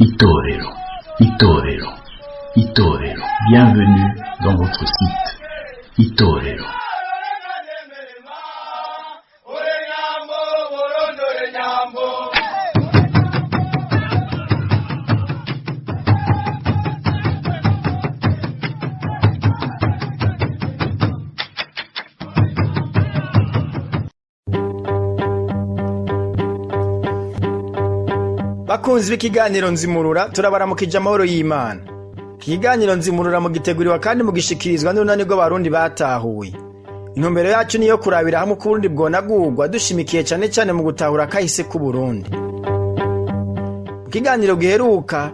Itorero, Itorero, Itorero. Bienvenue dans votre site Itorero. Bakunzi b'ikiganiro Nzimurura, turabaramukije amahoro y'Imana. Ikiganiro Nzimurura mugiteguriwa kandi mugishikirizwa n'Urunani rw'Abarundi batahuye. Intumbero yacu niyo kurabira hamwe uko Uburundi bwonagurwa, dushimikiye cane cane mu gutahura kahise k'Uburundi. Mu kiganiro giheruka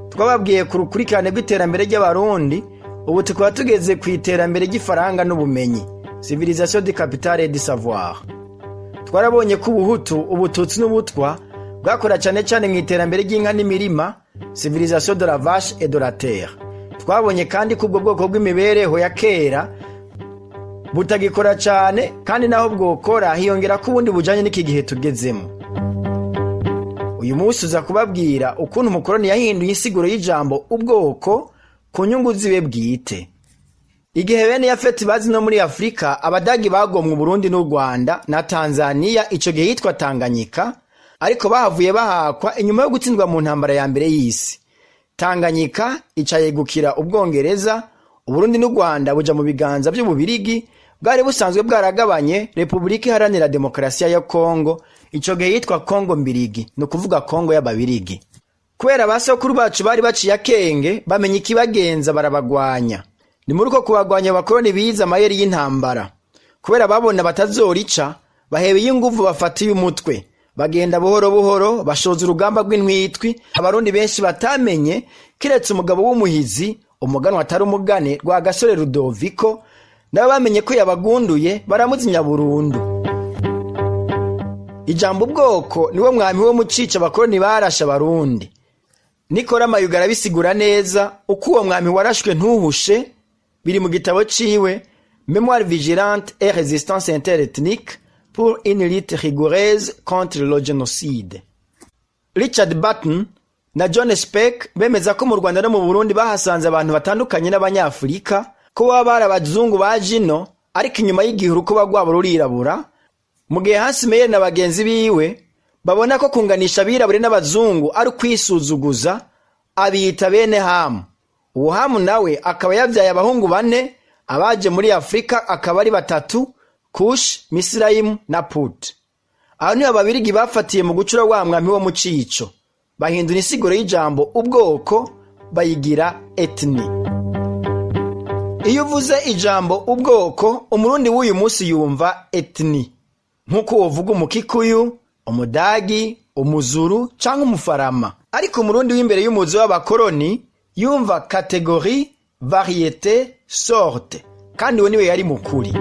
twababwiye ku rukurikirane rw'iterambere ry'Abarundi. Ubu tukaba tugeze ku iterambere ry'ifaranga n'ubumenyi, civilisation du capital et du savoir. Twarabonye ko Ubuhutu, Ubututsi n'Ubutwa bwakora cane cane mu iterambere ry'inka n'imirima, civilisation de la vache et de la terre. Twabonye kandi ko ubwo bwoko bw'imibereho ya kera butagikora cane, kandi naho bwokora hiyongera ko ubundi bujanye n'iki gihe tugezemo. Uyu munsi uza kubabwira ukuntu umukoroni yahinduye insiguro y'ijambo ubwoko ku nyungu ziwe bwite. Igihe bene Yafeti bazi no muri Afurika, Abadagi bagomwe Uburundi n'u Rwanda na Tanzaniya, ico gihe yitwa Tanganyika, ariko bahavuye bahakwa inyuma yo gutsindwa mu ntambara ya mbere y'isi. Tanganyika ica yegukira Ubwongereza, Uburundi n'u Rwanda buja mu biganza vy'Ububirigi bwari busanzwe bwaragabanye Repubulika Iharanira Demokarasiya ya Kongo, ico gihe yitwa Kongo Mbirigi, ni ukuvuga Kongo y'Ababirigi. Kubera basokuru bacu bari baciye akenge, bamenya ikibagenza, barabagwanya. Ni muri uko kubagwanya abakoroni bize amayeri y'intambara. Kubera babona batazorica, bahebeye inguvu, bafatiye umutwe, bagenda buhoro buhoro, bashoza urugamba rw'intwitwi Abarundi benshi batamenye, kiretse umugabo w'umuhizi, umuganwa atari umugane, Rwagasore Rudoviko. Nabo bamenye ko yabagunduye, baramuzinya burundu. Ijambo ubwoko niwo mwami wo mucica abakoroni barashe Abarundi. Nikora Mayuga arabisigura neza uko uwo mwami warashwe ntuhushe. Biri mu gitabo ciwe Mémoire vigilante et résistance interethnique pour une lutte rigoureuse contre le génocide. Richard Burton na John Speck bemeza ko mu Rwanda no mu Burundi bahasanze abantu batandukanye n'Abanyafurika, ko baba bari abazungu baje ino, ariko inyuma y'igihe urukoba rwabo rurirabura, mu gihe Hans Meyer na bagenzi biwe babona ko kunganisha abirabure n'abazungu ari ukwisuzuguza, abita bene Hamu. Uwo Hamu nawe akaba yabyaye abahungu bane, abaje muri Afurika akaba ari batatu: Kush, Misirayimu na Put. Aho niho Ababirigi bafatiye mu gucura wa mwami wo mu cico, bahindura insiguro y'ijambo ubwoko, bayigira ethnie. Iyo uvuze ijambo ubwoko, Umurundi w'uyu munsi yumva ethnie, nk'uko wovuga Umukikuyu, Umudagi, Umuzuru canke Umufarama. Ariko Umurundi w'imbere y'umuzi w'abakoroni yumva catégorie, variété, sorte, kandi uwo niwe yari mukuri.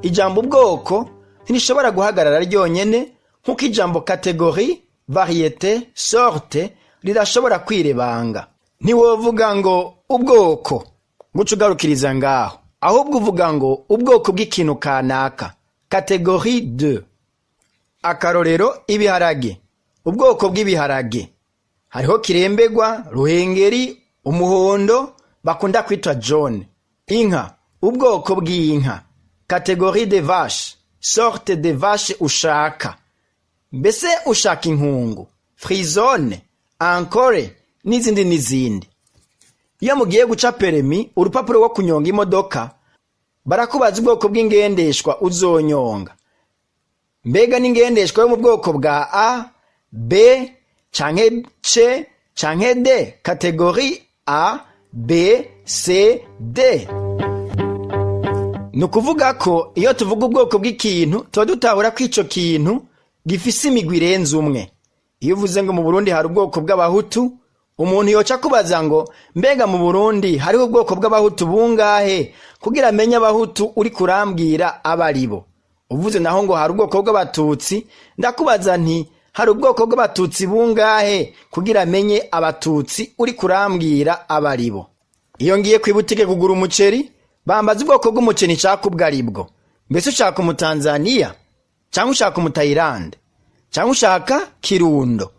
Ijambo ubwoko ntirishobora guhagarara ryonyene, nk'uko ijambo catégorie, variété, sorte ridashobora kwirebanga. Ntiwovuga ngo ubwoko guca ugarukiriza ngaho, ahubwo uvuga ngo ubwoko bw'ikintu kanaka, catégorie de. Akarorero: ibiharage, ubwoko bw'ibiharage hariho kirembegwa, ruhengeri, umuhondo bakunda kwitwa jaune. Inka, ubwoko bw'inka, catégorie de vache, sorte de vache ushaka. Mbese ushaka inkungu, frisonne, ankore n'izindi n'izindi. Iyo mugiye guca permis, urupapuro rwo kunyonga imodoka, barakubaza ubwoko bw'ingendeshwa uzonyonga. Mbega n'ingendeshwa yo mu bwoko bwa A, B canke C canke D, catégorie A, B, C, D. Ni ukuvuga ko iyo tuvuga ubwoko bw'ikintu, tuba dutahura ko ico kintu gifise imigwi irenze umwe. Iyo uvuze ngo mu Burundi hari ubwoko bw'Abahutu, umuntu yoca akubaza ngo mbega mu Burundi hariho ubwoko bw'Abahutu bungahe, kugira amenye Abahutu uri kurambwira abo ari bo. Uvuze naho ngo hari ubwoko bw'Abatutsi, ndakubaza nti hari ubwoko bw'Abatutsi bungahe, kugira amenye Abatutsi uri kurambwira abo ari bo. Iyo ngiye kw'ibutike kugura umuceri, bambaza ubwoko bw'umuceri nshaka ubwo ari bwo. Mbese ushaka Umutanzaniya, cyangwa ushaka Umutayilande, cyangwa ushaka Kirundo?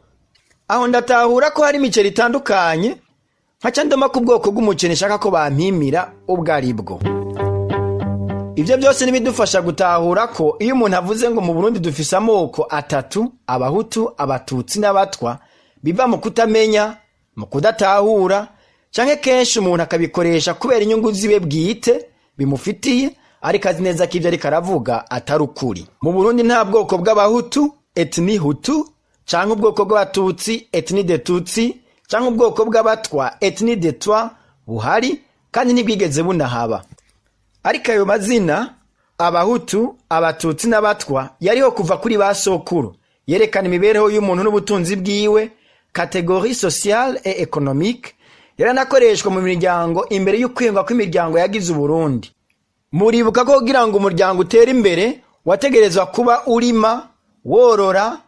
Aho ndatahura ko hari imiceri itandukanye, nkaca ndoma ku bwoko bw'umuceri nshaka ko bampimira ubwo ari bwo. Ibyo byose ntibidufasha gutahura ko iyo umuntu avuze ngo mu Burundi dufise amoko atatu, Abahutu, Abatutsi n'Abatwa, biva mu kutamenya, mu kudatahura, canke kenshi umuntu akabikoresha kubera inyungu ziwe bwite bimufitiye, ariko azi neza ko ivyo ariko aravuga atari ukuri. Mu Burundi nta bwoko bw'Abahutu, ethnie Hutu, canke ubwoko bw'Abatutsi, ethnie de Tutsi, canke ubwoko bw'Abatwa, ethnie de Twa, buhari, kandi ntibwigeze bunahaba. Ariko ayo mazina Abahutu, Abatutsi n'Abatwa yariho kuva kuri ba sokuru, yerekana imibereho y'umuntu n'ubutunzi bwiwe, catégorie sociale et économique. Yaranakoreshwa mu miryango imbere y'ukwiyunga kw'imiryango yagize Uburundi. Muribuka ko kugira ngo umuryango utere imbere wategerezwa kuba urima, worora,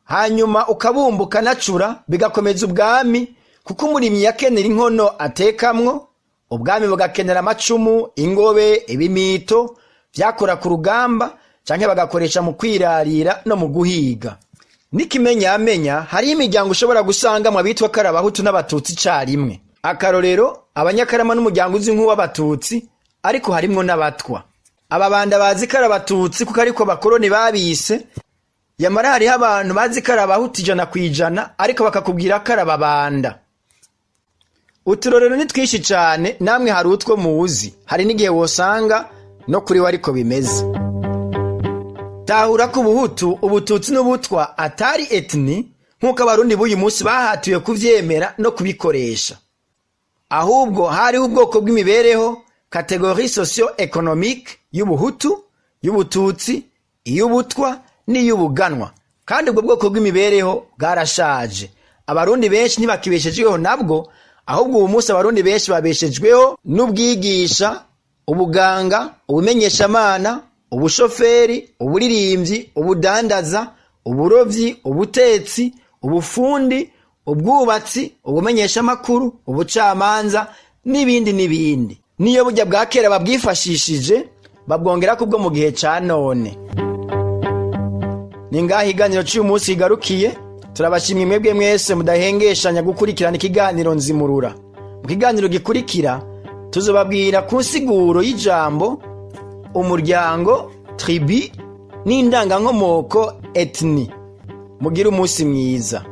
hanyuma ukabumba, ukanacura, bigakomeza ubwami, kuko umurimyi yakenera inkono atekamwo, ubwami bugakenera amacumu, ingobe, ibimito vyakora ku rugamba canke bagakoresha mu kwirarira no mu guhiga. N'ikimenyamenya, hariho imiryango ushobora gusangamwo abitwa ko ari Abahutu n'Abatutsi icarimwe. Akarorero, Abanyakarama n'umuryango uzi nk'uw'Abatutsi, ariko harimwo n'Abatwa. Aba banda bazi ko ari Abatutsi kuko ariko abakoroni babise. Yamara hariho abantu bazi ko ari Abahutu 100%, ariko bakakubwira ko ari Ababanda. Uturorero ni twinshi cane, namwe hari utwo muzi, hari n'igihe wosanga no kuri we ariko bimeze. Tahura ko Ubuhutu, Ubututsi n'Ubutwa atari ethnie, nk'uko Abarundi b'uyu munsi bahatiwe kuvyemera no kubikoresha. Ahubwo hariho ubwoko bw'imibereho, catégorie socio-économique, y'Ubuhutu, y'Ubututsi, iy'Ubutwa n'iy'Ubuganwa. Kandi ubwo bwoko bw'imibereho bwarashaje, Abarundi benshi ntibakibeshejweho nabwo. Ahubwo ubu munsi Abarundi benshi babeshejweho n'ubwigisha, ubuganga, ubumenyeshamana, ubushoferi, uburirimbyi, ubudandaza, uburovyi, ubutetsi, ubufundi, ubwubatsi, ubumenyeshamakuru, ubucamanza n'ibindi n'ibindi. Niyo burya bwa kera babwifashishije, babwongera kubwo mu gihe ca none. Ni ngaho iganiro c'uyu munsi kigarukiye. Turabashimye mwebwe mwese mudahengeshanya gukurikirana ikiganiro Nzimurura. Mu kiganiro gikurikira tuzobabwira ku nsiguro y'ijambo umuryango, tribu, n'indangankomoko, ethnie. Mugire umunsi mwiza.